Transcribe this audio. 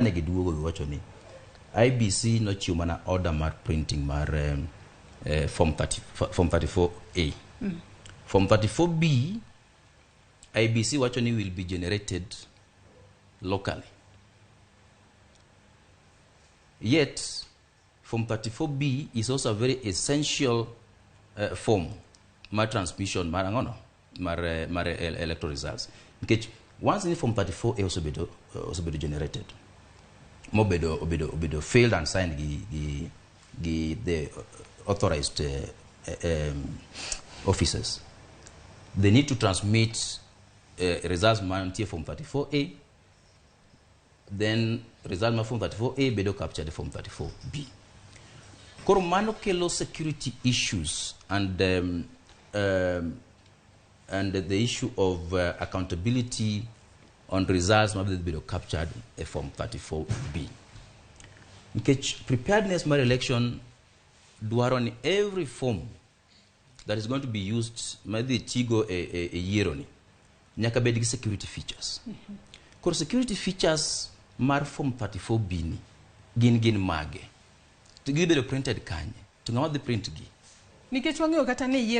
negi duogo giwacho ni IBC no chiwo mana order mar printing mar form 34A. Form 34B IBC wacho ni will be generated locally. Yet form 34B is also a very essential form mar transmission mar angono mar electoral results. Because once in form 34A osebedo generated, obedo filled and signed the authorized officers, they need to transmit results mantie form 34A. Then result ma form 34A bedo capture the form 34B. Koro mano kelo security issues and the issue of accountability on results ma bedo captured a form 34B. Because preparedness mar election dwaro ni every form that is going to be used maybe tigo a year ni nyaka bed gi security features. Koro security features mar form 34B ni gin mage to gibedo printed kanye to ngama the print gi nikech wang'eyo kata ne